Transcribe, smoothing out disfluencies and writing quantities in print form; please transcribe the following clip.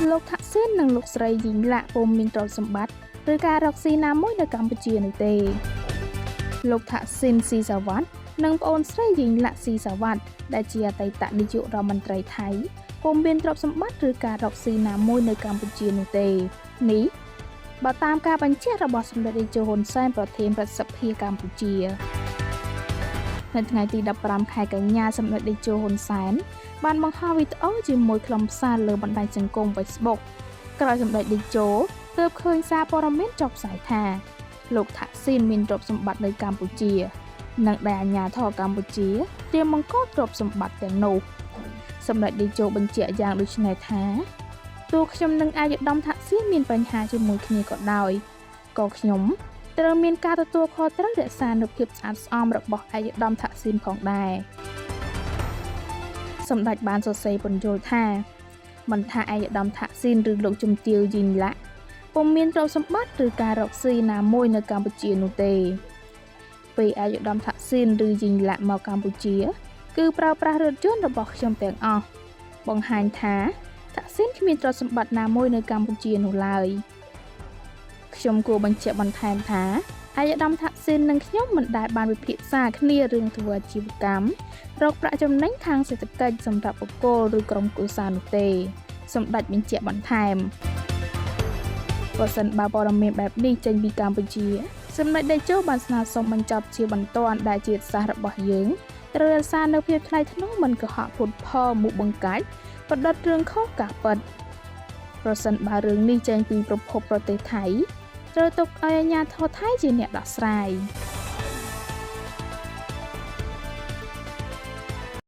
លោកថាក់ស៊ីននិងលោកស្រីយីងឡាក់ពុំមានទ្រព្យសម្បត្តិឬការរកស៊ីណាមួយនៅកម្ពុជានោះទេលោកថាក់ស៊ីនស៊ីសាវ៉ាត់និងប្អូនស្រីយីងឡាក់ស៊ីសាវ៉ាត់ដែលជាអតីតនាយករដ្ឋមន្ត្រីថៃពុំមានទ្រព្យសម្បត្តិឬការរកស៊ីណាមួយនៅកម្ពុជានោះទេនេះបើតាមការបញ្ជាក់របស់សម្ដេចតេជោហ៊ុនសែនប្រធានរដ្ឋសភាកម្ពុជានៅថ្ងៃទី15ខែកញ្ញាសម្ដេចតេជោហ៊ុនសែនបានបង្ហោះវីដេអូជាមួយខ្លឹមសារលើបណ្ដាញសង្គម Facebook ក្រោយសម្ដេចតេជោទើបឃើញសារព័ត៌មានចុះផ្សាយថាលោកថាក់ស៊ីនមានទ្រព្យសម្បត្តិនៅកម្ពុជានិងដែលអាជ្ញាធរកម្ពុជាត្រៀមបង្កកទ្រព្យសម្បត្តិទាំងនោះសម្ដេចតេជោបញ្ជាក់យ៉ាងដូចនេះថាទោះខ្ញុំនិងឯកឧត្តមថាក់ស៊ីនមានបញ្ហាជាមួយគ្នាក៏ដោយក៏ខ្ញុំត្រូវមានការទទួលខុសត្រូវរក្សានូវភាពស្អាតស្អំរបស់ឯកឧត្តមថាក់ស៊ីនផងដែរសម្ដេចបានសរសេរពន្យល់ថាមិនថាឯកឧត្តមថាក់ស៊ីនឬលោកជំទាវយីងឡាក់ពុំមានទ្រព្យសម្បត្តិឬការរកស៊ីណាមួយនៅកម្ពុជានោះទេពេលឯកឧត្តមថាក់ស៊ីនឬយីងឡាក់មកកម្ពុជាគឺប្រើប្រាស់រថយន្តរបស់ខ្ញុំទាំងអស់បង្ហាញថាថាក់ស៊ីនគ្មានទ្រព្យសម្បត្តិណាមួយនៅកម្ពុជានោះឡើយខ្ញុំគួរបញ្ជាក់បន្ថែមថាឯកឧត្តមថាក់ស៊ីននិងខ្ញុំមិនដែលបានវិភាសាគ្នារឿងធ្វើអាជីវកម្មរកប្រាក់ចំណេញខាងសេដ្ឋកិច្ចសម្រាប់បុគ្គលឬក្រុមគ្រួសារនោះទេសម្ដេចបញ្ជាក់បន្ថែមប្រសិនបើព័ត៌មានបែបនេះចេញពីកម្ពុជាសម្ដេចតេជោបានស្នើសុំបញ្ចប់ជាបន្ទាន់ដែលជាតិសាសន៍របស់យើងត្រូវរក្សានូវភាពថ្លៃថ្នូរមិនកុហកភូតផលមុខបង្កាច់ប្រឌិតរឿងខុសការពិតប្រសិនបើរឿងនេះចេញពីប្រភពប្រទេសថៃត្រូវទុកឲ្យអាជ្ញាធរថៃជាអ្នកដោះស្រាយ។